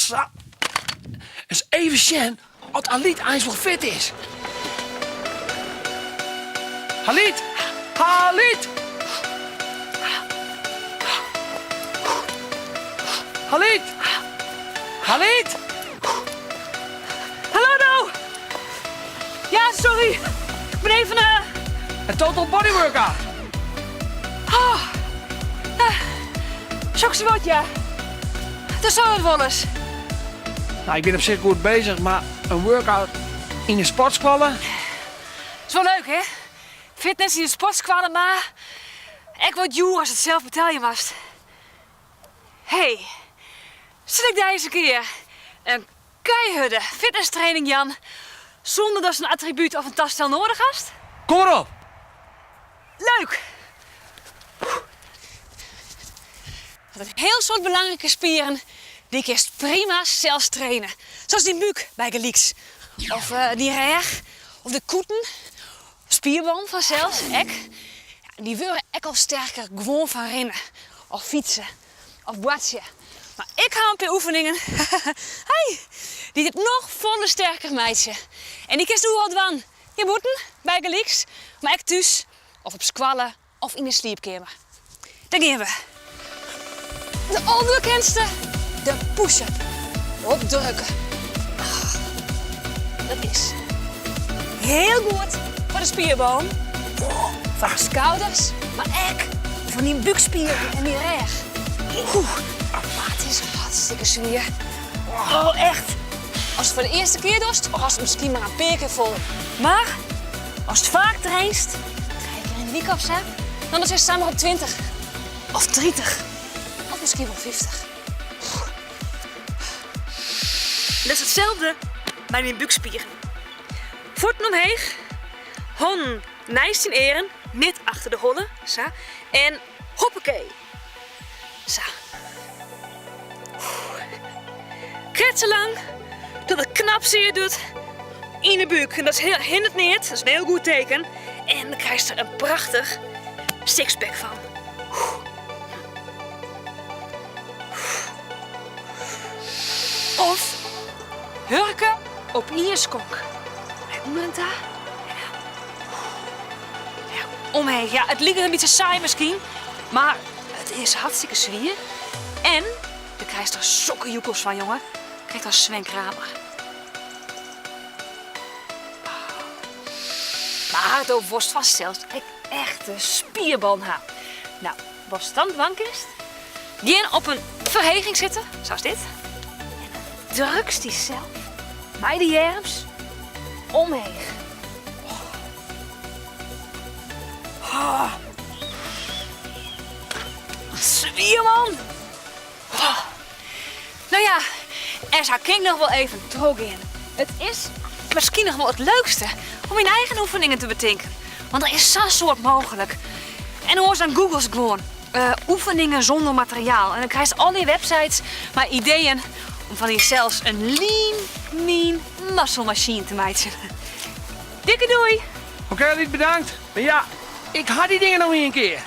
Sa. Ris even sjen oft Alyt eins wol fit is. Alyt! Alyt! Alyt! Alyt! Hallo do! Ja, sorry. Ik ben even... Uh... Een total body workout. Oh. Uh, Soks wat, ja. Dat zou het wel eens. Nou, ik bin op sich goed bezich, mar in workout yn de sportskoalle? Is wol leuk, hè? Fitness yn de sportskoalle, mar ek wat djoer ast it sels betelje moatst. Hey, sil ik dy ris in kear in keihurde fitnesstraining jaan sûnder datst in attribút of in tastel noadich hast? Kom mar op! Leuk! Want in hiel soad belangrike spieren dy kinst prima sels traine. Sa as dyn búk bygelyks, of dyn rêch, of de kûten, spierballen fansels ek. Dy wurde ek al sterker gewoan fan rinne, of fytse, of boartsje. Mar ik ha in pear oefeningen dy't it noch folle sterker meitsje. En dy kinst oeral dwaan. Hjir bûten bygelyks, mar ek thús of op skoalle of yn de sliepkeamer. Dêr gean we. De alderbekendste, de push-up. Opdrukke. Dat is hiel goed foar de spierballen, foar de skouders, mar ek foar dyn búkspieren en dyn rêch. Mar it is hartstikke swier. Oh, echt. Ast it foar de earste kear dochst, hâldst it miskien mar in pear kear fol. Mar ast faak trainst, trije kear yn de wike of sa, dan sitst samar op 20 of 30 of miskien wol 50. Dat is itselde mei dyn búkspieren. Fuotten omheech, hannen neist dyn earen, net achter de holle, sa, en hoppakee. Sa. Krekt sa lang dat it knap sear doet yn de búk. En dat is heel, hindert neat, dat is in hiel goed teken. En dan krijst der in prachtich sixpack fan. Of hurke op ien skonk. Nei ûnderen ta. Omheech. Ja, it liket in bytsje saai miskien, mar it is hartstikke swier. En do krijst der sokke joekels fan, jonge. Krekt as Sven Kramer. Mar do wolst fansels ek echte spierballen ha. No, watst dan dwaan kinst, gean op in ferheging sitte, sa as dit. En dan drukst dysels mei de earms omheech. Oh. Swier man! Oh. No ja, en sa kin ik noch wol even trochgean. It is miskien noch wol it leukste om myn eigen oefeningen te betinken. Want der is sa'n soad mooglik. En oars dan googlest gewoan eh, oefeningen zonder materiaal. En dan krijst al dy websites mei ideeën om fan dysels in lean, mean muscle machine te meitsjen. Dikke doei! Oké, Alyt, bedankt. Mar ja, ik ha dy dingen no ien kear.